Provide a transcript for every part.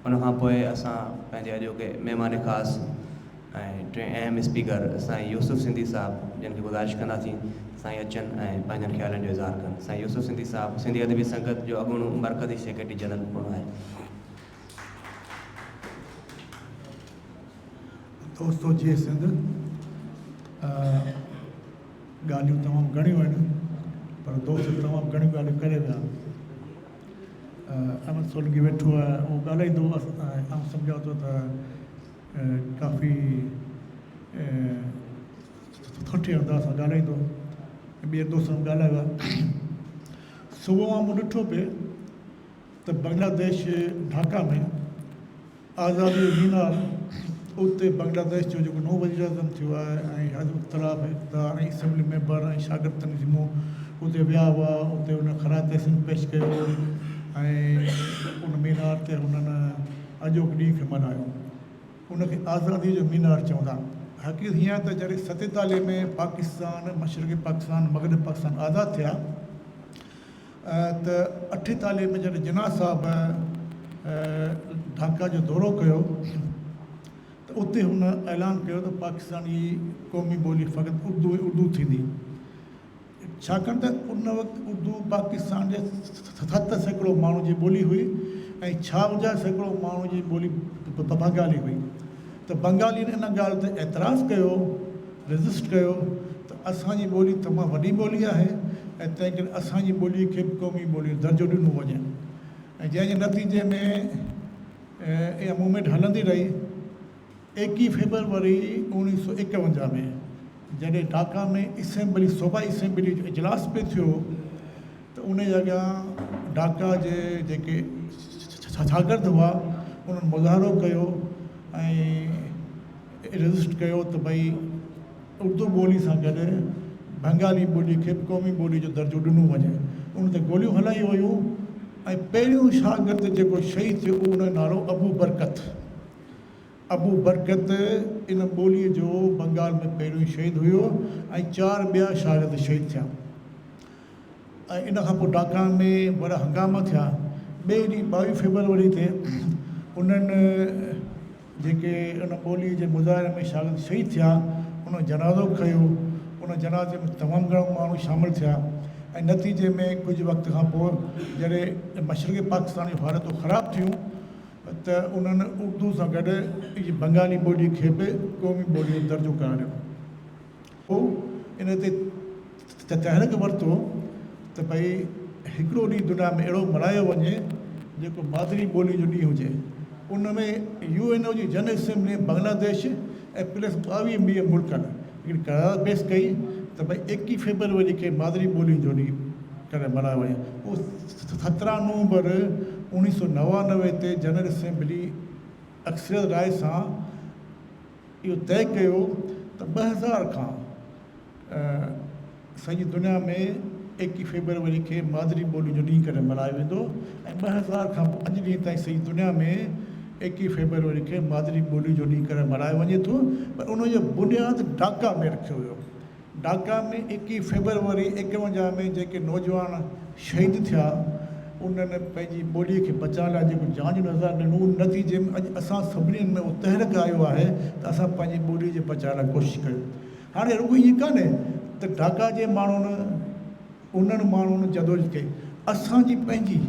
ان کان پوء اسان پنهنجي اڄوڪي مهمان خاص ۽ ٽئين اهم اسپيڪر سائين يوسف سنڌي صاحب جن کي گذارش ڪنداسين ته سائين اچن ۽ پنهنجن خيالن جو اظهار ڪن. سائين يوسف سنڌي صاحب سنڌي ادبي سنگت جو اڳوڻو مرڪزي سيڪريٽري جنرل پڻ آهي. دوستو جيئي سنڌ ڳالهيون تمام گهڻيون آهن پر دوست تمام گهڻيون ڳالهيون ڪري ويا. احمد سولنگي ويٺو آهي اهو ڳالهائيندو ۽ آئون سمجهان ٿو ته ڪافي سٺي انداز سان ڳالهائيندو ۽ ٻين دوستن به ڳالهايو آهي. صبح مان مون ڏٺو پئي ته بنگلاديش ڍاڪا ۾ آزادي جو مينار اتي بنگلاديش جو جيڪو نئون وزيراعظم ٿيو آهي ۽ حزب اختلاف اقتدار ۽ اسيمبلي ميمبر ۽ شاگرد تنظيمون اتي ويا هئا اتي انهن خراج تحسين پيش ڪيو ۽ ان مينار تي هنن اڄوڪي ڏينهن کي ملهايو. ان کي آزادي جو مينار چوندا آهن. حقيقت هيء آهي ته جڏهن ستيتاليهه ۾ پاڪستان، مشرقي پاڪستان، مغربي پاڪستان آزاد ٿيا ته اٺيتاليهه ۾ جڏهن جناح صاحب ڍاڪا جو دورو ڪيو ته اتي هن اعلان ڪيو ته پاڪستان جي قومي ٻولي فقط اردو ۽ اردو ٿيندي. ڇاڪاڻ ته ان وقت اردو پاڪستان جي 70% ماڻهن جي ٻولي هئي ۽ 56% ماڻهن جي ٻولي بنگالي هئي ته بنگالين ان ڳالهه تي اعتراض ڪيو، Resist ڪيو، ته اسان جي ٻولي تمام وڏي ٻولي آهي ۽ تنهنڪري اسان جي ٻولي کي به قومي ٻولي جو درجو ڏنو وڃي ۽ جنهن جي نتيجي ۾ اها موومينٽ هلندي رهي. ايڪيهه فيبروري 1951 ۾ جڏهن ڍاڪا ۾ اسيمبلي صوبائي اسيمبلي جو اجلاس پئي ٿيو ته ان جي اڳيان ڍاڪا جي جيڪي شاگرد هئا انهن مظاهرو ڪيو ۽ ريزسٽ ڪيو ته ڀئي اردو ٻولي سان گڏ بنگالي ٻولي کي به قومي ٻولي جو درجو ڏنو وڃي. ان تي گوليون هلايون ويون ۽ پهريون شاگرد جيڪو شهيد ٿيو ان جو نالو ابو برڪت ابو برڪت ان ٻوليء جو بنگال ۾ پهريون شهيد هيو ۽ چار ٻيا شاگرد شهيد ٿيا ۽ ان کان پوء ڍاڪا ۾ وڏا هنگاما ٿيا. ٻئي ڏينهن 22 فيبروري تي انهن جيڪي ان ٻوليء جي مظاهري ۾ شاگرد شهيد ٿيا، ان جو جنازو کنيو. ان جنازي ۾ تمام گهڻا ماڻهو شامل ٿيا ۽ نتيجي ۾ ڪجهه وقت کان پوء جڏهن مشرقي پاڪستان جون حالتون خراب ٿيون ته انهن اردو سان گڏ بنگالي ٻوليء کي به قومي ٻوليء جو درجو قرار ڏنو. پوء ان تي تحرڪ ورتو ته ڀئي هڪڙو ڏينهن دنيا ۾ اهڙو ملهايو وڃي جيڪو مادري ٻوليء جو ڏينهن هجي. ان ۾ يو اين او جي جنرل اسيمبلي ۾ بنگلاديش ۽ پلس 22 ٻين ملڪن هڪڙي قرارداد پيش ڪئي ته ڀئي ايڪيهه فيبروري کي مادري ٻولين جو ڏينهن ڪري ملهايو وڃي. پوء 17 نومبر 1999 تي جنرل اسيمبلي اڪثريت راء سان اهو طئي ڪيو ته 2000 کان سڄي دنيا ۾ ايڪيهه فيبروري کي مادري ٻولي جو ڏينهن ڪري ملهايو ويندو ۽ 2000 کان پوء اڄ ڏينهن تائين سڄي دنيا ۾ ايڪيهه فيبروري کي مادري ٻولي جو ڏينهن ڪري ملهايو وڃي ٿو پر ان جو بنياد ڍاڪا ۾ رکيو ويو. ڍاڪا ۾ ايڪيهه فيبروري ايڪونجاهه ۾ جيڪي نوجوان شهيد ٿيا انهن پنهنجي ٻوليء کي بچائڻ لاء جيڪو جان جو نذرانو ڏنو ان نتيجي ۾ اڄ اسان سڀني ۾ اهو تحرڪ آيو آهي ته اسان پنهنجي ٻوليء جي بچاء لاء ڪوشش ڪيون. هاڻي رڳو ائين ڪانهي ته ڍاڪا جي ماڻهن انهن ماڻهن جدوجھد ڪئي اسان جي پنهنجي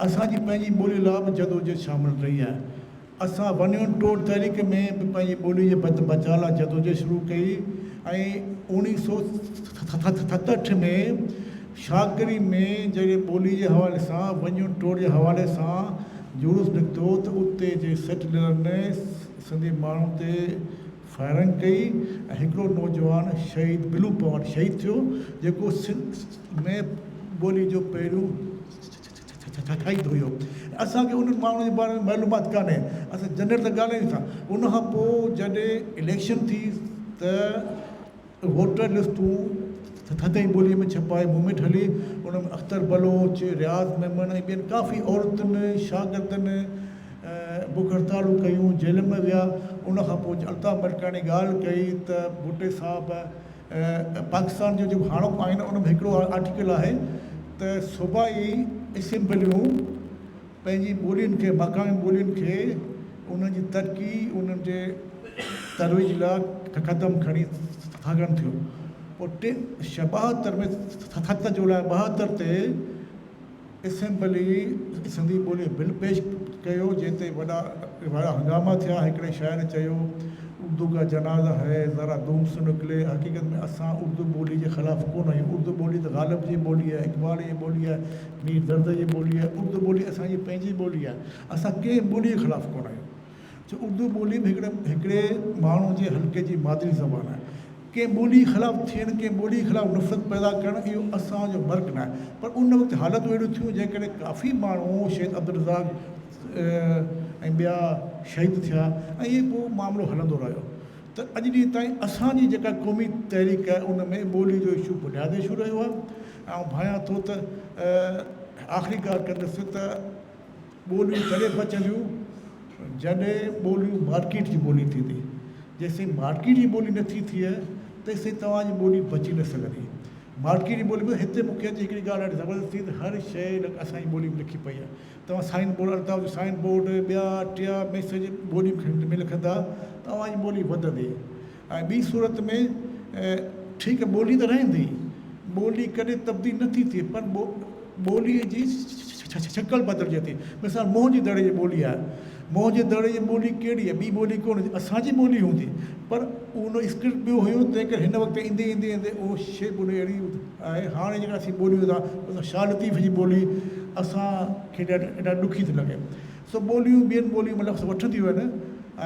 اسان جي پنهنجي ٻوليء لاء به جدوجھد شامل رهي آهي. اسان ون يونٽ ٽوڙ تحريڪ ۾ به پنهنجي ٻولي جي بچ بچاء لاء جدوجهد شروع ڪئي ۽ اوڻيهه سو ستهٺ ۾ شاهڪري ۾ جڏهن ٻولي جي حوالي سان ون يونٽ ٽوڙ جي حوالي سان جلوس نڪتو ته اتي جي سيٽلرن سنڌي ماڻهن تي فائرنگ ڪئي ۽ هڪڙو نوجوان شهيد بلو پنهور شهيد ٿيو جيڪو سنڌ ۾ ٻولي جو پهريون ٺاهيندو هيو. اسان کي انهن ماڻهن جي باري ۾ معلومات ڪانهي. اسان جنرل ته ڳالهايون ٿا. ان کان پوء جڏهن اليڪشن ٿي ته ووٽر لسٽون ٿڌئي ٻوليء ۾ ڇپائي موومينٽ هلي. ان ۾ اختر بلوچ، رياض ميمڻ ۽ ٻين ڪافي عورتن، شاگردن بک هڙتالون ڪيون، جيلن ۾ ويا. ان کان پوء الطاف ملڪاڻي ڳالهه ڪئي ته ڀٽي صاحب پاڪستان جو جيڪو هاڻوڪو آئين آهي ان ۾ هڪڙو آرٽيڪل آهي ته صوبائي اسيمبليون پنهنجي ٻولين کي مقامي ٻولين کي انهن جي ترقي انهن جي ترويج لاء قدم کڻي سگهن ٿيون. پوء ٽي 72 ۾ 7 جولاء 72 تي اسيمبلي سنڌي ٻولي بل پيش ڪيو جنهن تي وڏا وڏا هنگاما ٿيا. هڪڙي شاعر چيو اردو ڪا جنازه هي ذرا ڌوم سي نڪلي. حقيقت ۾ اسان اردو ٻولي جي خلاف ڪونه آهيون. اردو ٻولي ته غالب جي ٻولي آهي، اقبال جي ٻولي آهي، مير درد جي ٻولي آهي. اردو ٻولي اسان جي پنهنجي ٻولي آهي. اسان ڪنهن ٻولي جي خلاف ڪونه آهيون. ڇو اردو ٻولي به هڪڙي هڪڙي ماڻهو جي حلقي جي مادري زبان آهي. ڪنهن ٻولي خلاف ٿيڻ، ڪنهن ٻولي خلاف نفرت پيدا ڪرڻ اهو اسان جو مرڪ ناهي. پر ان وقت حالتون اهڙيون ٿيون جنهن ڪري ڪافي ماڻهو شهيد عبدالرزاق ۽ ٻيا شهيد ٿيا ۽ ائين پوء معاملو هلندو رهيو ته اڄ ڏينهن تائين اسان جي جيڪا قومي تحريڪ آهي ان ۾ ٻولي جو اشو بنيادي اشو رهيو آهي ۽ آئون ڀانيان ٿو ته آخري ڳالهه ڪندس ته ٻوليون تڏهن بچنديون جڏهن ٻوليون مارڪيٽ جي ٻولي ٿيندي. جيستائين مارڪيٽ جي ٻولي نه ٿي ٿئي تيستائين توهان جي ٻولي بچي نه سگهندي. مارڪيٽ جي ٻولي مطلب هتي مون کي اچي هڪڙي ڳالهه ڏاڍي زبردست ٿي ته هر شيء اسان جي ٻولي ۾ لکي پئي آهي. توهان سائن بورڊ الطاف جو سائن بورڊ ٻيا ٽيا ميسيج ٻولي ۾ لکندا ته اوهان جي ٻولي وڌندي ۽ ٻي صورت ۾ ٺيڪ ٻولي ته رهندي ٻولي ڪڏهن تبديل نه ٿي ٿئي پر ٻوليء جي شڪل بدلجي ٿي. مثال موهن جي دڙي جي ٻولي آهي. موهن جي دڙي جي ٻولي ڪهڙي آهي؟ ٻي ٻولي ڪونه هوندي. اسان جي ٻولي هوندي پر ان اسڪرپٽ ٻيو هيو تنهن ڪري هن وقت ايندي ايندي ايندي اهو شيپ ان اهڙي آهي. هاڻي جيڪا اسين ٻوليون ٿا مثلا شاهه لطيف جي ٻولي اسان کي ڏاڍي ڏکي ٿي لڳي. سو ٻوليون ٻين ٻوليون مان لفظ وٺنديون آهن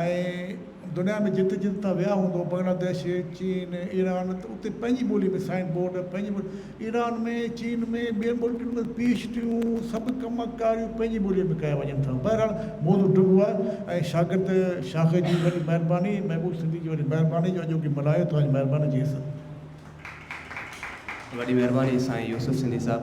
۽ دنيا ۾ جتي جتي توهان ويا هوندو بنگلاديش، چين، ايران ته اتي پنهنجي ٻولي ۾ سائن بورڊ پنهنجي ٻولي ايران ۾ چين ۾ ٻين ملڪن ۾ پي ايڇ ڊيون سڀ ڪم ڪاريون پنهنجي ٻولي ۾ ڪيا وڃن ٿا بهرحال موضوع ڊگهو آهي ۽ شاگرد شاخ جي وڏي مهرباني محبوب سنڌي جي وڏي مهرباني جو اڄوڪي ملهايو توهان جي مهرباني جي سر. وڏي مهرباني سائين يوسف سنڌي صاحب.